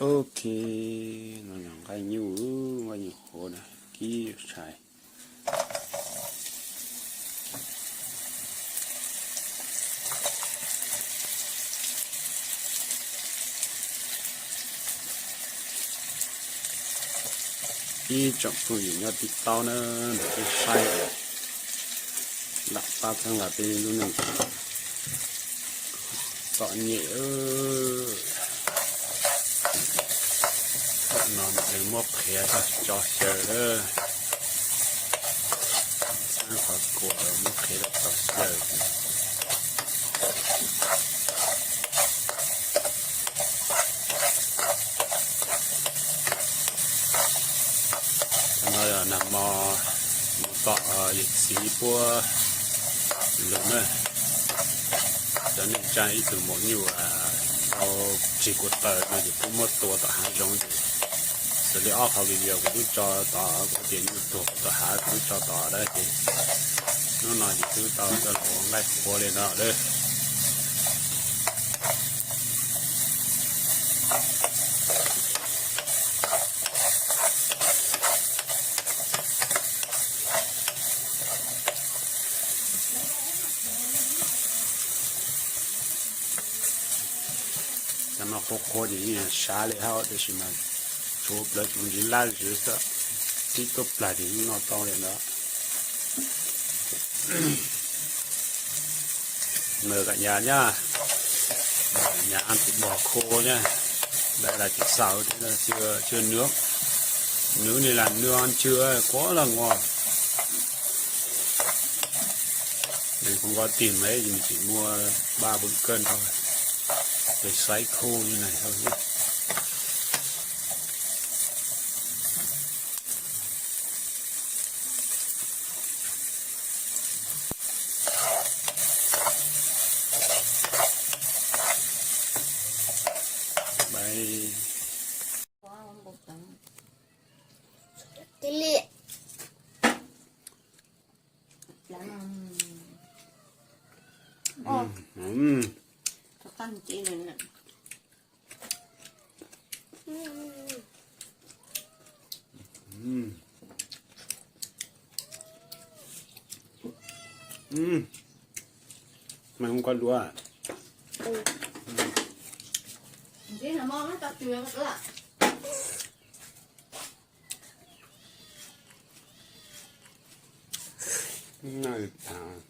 Ok, no yog nqaij nyuj, nqaij nyuj qhuav na, kib tshais. Ib tsoom phooj ywg nyob tib taub na, nws twb saib lam pab txhawb nqa peb lub neej txom nyem. Thaum no nws muab qhiav tau tso xyaw lawm. Txhawb qhov kua muab qhiav tau tso xyaw. Qhov no yog nag hmo mus tom yawm txiv puab lug na, cov neej tsa ib tug maum nyuj tau tseg kuv taws no ces kuv muab tua tom hav zoov ces xws li ob qhov video kuv twb tso tod, kuv tias nyuj tuag tom hav kuv twb tso tod lawm ces hnub no ces twb tau coj los ua nqaij qhuav li no lawm. Cov no qhuav qhuav ces yeej sav li hab, tab sis mas tshuav plawv tshuav ntsis lab zws xwb, tib tub plag ces yeej noj tau li ntawd. Nws kam nyas nyab, nyas tus bos khua nyab, lawv las tsis xaus thiab, nws, nws li las nws ntsw kuv los ua. Nws kuv nqa tig me es nws tsis muaj ba bws kawg nrho, ces xaiv khu li na. Mày không coi đũa à? Này thả.